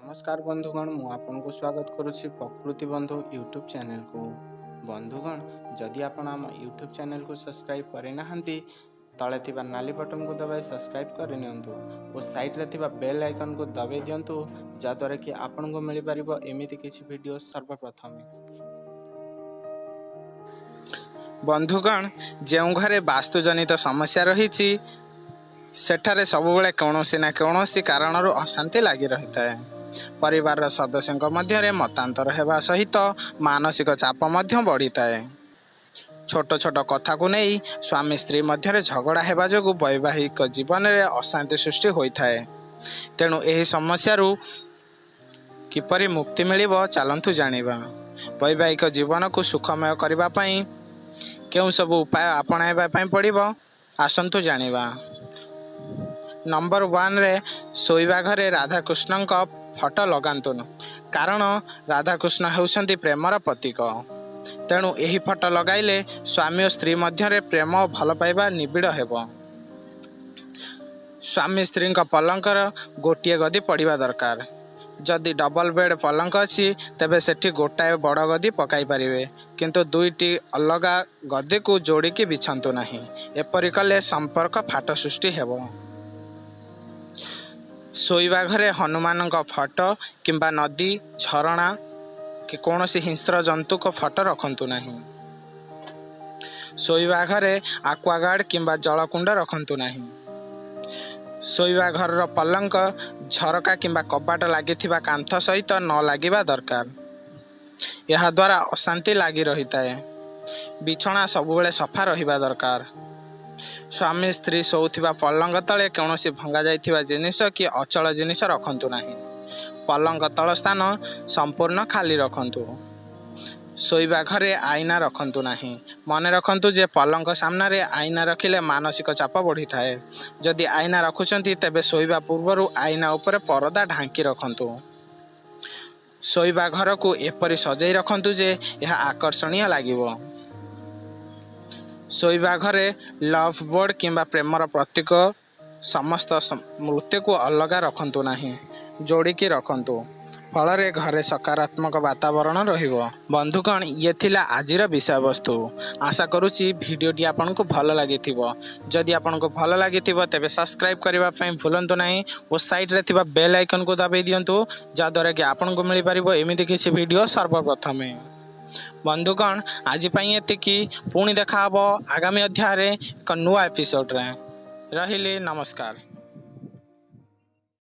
ନମସ୍କାର ବନ୍ଧୁଗଣ, ମୁଁ ଆପଣଙ୍କୁ ସ୍ୱାଗତ କରୁଛି ପ୍ରକୃତି ବନ୍ଧୁ ୟୁଟ୍ୟୁବ୍ ଚ୍ୟାନେଲକୁ। ବନ୍ଧୁଗଣ, ଯଦି ଆପଣ ଆମ ୟୁଟ୍ୟୁବ୍ ଚ୍ୟାନେଲକୁ ସବସ୍କ୍ରାଇବ୍ କରିନାହାନ୍ତି, ତଳେ ଥିବା ନାଲି ବଟନକୁ ଦବାଇ ସବସ୍କ୍ରାଇବ୍ କରିନିଅନ୍ତୁ ଓ ସାଇଡ଼୍ରେ ଥିବା ବେଲ୍ ଆଇକନ୍କୁ ଦବାଇ ଦିଅନ୍ତୁ, ଯାହାଦ୍ୱାରା କି ଆପଣଙ୍କୁ ମିଳିପାରିବ ଏମିତି କିଛି ଭିଡ଼ିଓ ସର୍ବପ୍ରଥମେ। ବନ୍ଧୁଗଣ, ଯେଉଁ ଘରେ ବାସ୍ତୁଜନିତ ସମସ୍ୟା ରହିଛି, ସେଠାରେ ସବୁବେଳେ କୌଣସି ନା କୌଣସି କାରଣରୁ ଅଶାନ୍ତି ଲାଗି ରହିଥାଏ। ପରିବାରର ସଦସ୍ୟଙ୍କ ମଧ୍ୟରେ ମତାନ୍ତର ହେବା ସହିତ ମାନସିକ ଚାପ ମଧ୍ୟ ବଢ଼ିଥାଏ। ଛୋଟ ଛୋଟ କଥାକୁ ନେଇ ସ୍ୱାମୀ ସ୍ତ୍ରୀ ମଧ୍ୟରେ ଝଗଡ଼ା ହେବା ଯୋଗୁଁ ବୈବାହିକ ଜୀବନରେ ଅଶାନ୍ତି ସୃଷ୍ଟି ହୋଇଥାଏ। ତେଣୁ ଏହି ସମସ୍ୟାରୁ କିପରି ମୁକ୍ତି ମିଳିବ, ଚାଲନ୍ତୁ ଜାଣିବା। ବୈବାହିକ ଜୀବନକୁ ସୁଖମୟ କରିବା ପାଇଁ କେଉଁ ସବୁ ଉପାୟ ଆପଣାଇବା ପାଇଁ ପଡ଼ିବ, ଆସନ୍ତୁ ଜାଣିବା। ନମ୍ବର 1ରେ, ଶୋଇବା ଘରେ ରାଧାକୃଷ୍ଣଙ୍କ ଫଟୋ ଲଗାନ୍ତୁନି। କାରଣ ରାଧାକୃଷ୍ଣ ହେଉଛନ୍ତି ପ୍ରେମର ପ୍ରତୀକ। ତେଣୁ ଏହି ଫଟୋ ଲଗାଇଲେ ସ୍ୱାମୀ ଓ ସ୍ତ୍ରୀ ମଧ୍ୟରେ ପ୍ରେମ ଓ ଭଲ ପାଇବା ନିବିଡ଼ ହେବ। ସ୍ୱାମୀ ସ୍ତ୍ରୀଙ୍କ ପଲଙ୍କର ଗୋଟିଏ ଗଦି ପଡ଼ିବା ଦରକାର। ଯଦି ଡବଲ ବେଡ୍ ପଲଙ୍କ ଅଛି, ତେବେ ସେଠି ଗୋଟାଏ ବଡ଼ ଗଦି ପକାଇ ପାରିବେ, କିନ୍ତୁ ଦୁଇଟି ଅଲଗା ଗଦିକୁ ଯୋଡ଼ିକି ବିଛାନ୍ତୁ ନାହିଁ। ଏପରି କଲେ ସମ୍ପର୍କ ଫାଟ ସୃଷ୍ଟି ହେବ। ଶୋଇବା ଘରେ ହନୁମାନଙ୍କ ଫଟୋ କିମ୍ବା ନଦୀ, ଝରଣା କି କୌଣସି ହିଂସ୍ର ଜନ୍ତୁଙ୍କ ଫଟୋ ରଖନ୍ତୁ ନାହିଁ। ଶୋଇବା ଘରେ ଆକ୍ୱାଗାର୍ଡ଼ କିମ୍ବା ଜଳକୁଣ୍ଡ ରଖନ୍ତୁ ନାହିଁ। ଶୋଇବା ଘରର ପଲଙ୍କ ଝରକା କିମ୍ବା କବାଟ ଲାଗିଥିବା କାନ୍ଥ ସହିତ ନ ଲାଗିବା ଦରକାର। ଏହାଦ୍ୱାରା ଅଶାନ୍ତି ଲାଗି ରହିଥାଏ। ବିଛଣା ସବୁବେଳେ ସଫା ରହିବା ଦରକାର। ସ୍ୱାମୀ ସ୍ତ୍ରୀ ଶୋଉଥିବା ପଲଙ୍କ ତଳେ କୌଣସି ଭଙ୍ଗା ଯାଇଥିବା ଜିନିଷ କି ଅଚଳ ଜିନିଷ ରଖନ୍ତୁ ନାହିଁ। ପଲଙ୍କ ତଳ ସ୍ଥାନ ସମ୍ପୂର୍ଣ୍ଣ ଖାଲି ରଖନ୍ତୁ। ଶୋଇବା ଘରେ ଆଇନା ରଖନ୍ତୁ ନାହିଁ। ମନେ ରଖନ୍ତୁ ଯେ ପଲଙ୍କ ସାମ୍ନାରେ ଆଇନା ରଖିଲେ ମାନସିକ ଚାପ ବଢ଼ିଥାଏ। ଯଦି ଆଇନା ରଖୁଛନ୍ତି, ତେବେ ଶୋଇବା ପୂର୍ବରୁ ଆଇନା ଉପରେ ପରଦା ଢାଙ୍କି ରଖନ୍ତୁ। ଶୋଇବା ଘରକୁ ଏପରି ସଜେଇ ରଖନ୍ତୁ ଯେ ଏହା ଆକର୍ଷଣୀୟ ଲାଗିବ। ଶୋଇବା ଘରେ ଲଭ୍ ବୋର୍ଡ କିମ୍ବା ପ୍ରେମର ପ୍ରତୀକ ସମସ୍ତ ମୂର୍ତ୍ତିକୁ ଅଲଗା ରଖନ୍ତୁ ନାହିଁ, ଯୋଡ଼ିକି ରଖନ୍ତୁ। ଫଳରେ ଘରେ ସକାରାତ୍ମକ ବାତାବରଣ ରହିବ। ବନ୍ଧୁଗଣ, ଇଏ ଥିଲା ଆଜିର ବିଷୟବସ୍ତୁ। ଆଶା କରୁଛି ଭିଡ଼ିଓଟି ଆପଣଙ୍କୁ ଭଲ ଲାଗିଥିବ। ଯଦି ଆପଣଙ୍କୁ ଭଲ ଲାଗିଥିବ, ତେବେ ସବସ୍କ୍ରାଇବ୍ କରିବା ପାଇଁ ଭୁଲନ୍ତୁ ନାହିଁ ଓ ସାଇଡ଼୍ରେ ଥିବା ବେଲ୍ ଆଇକନ୍କୁ ଦବାଇ ଦିଅନ୍ତୁ, ଯାହାଦ୍ୱାରା କି ଆପଣଙ୍କୁ ମିଳିପାରିବ ଏମିତି କିଛି ଭିଡ଼ିଓ ସର୍ବପ୍ରଥମେ। ବନ୍ଧୁଗଣ, ଆଜି ପାଇଁ ଏତିକି। ପୁଣି ଦେଖା ହେବ ଆଗାମୀ ଅଧ୍ୟାୟରେ ଏକ ନୂଆ ଏପିସୋଡ଼ରେ। ରହିଲି, ନମସ୍କାର।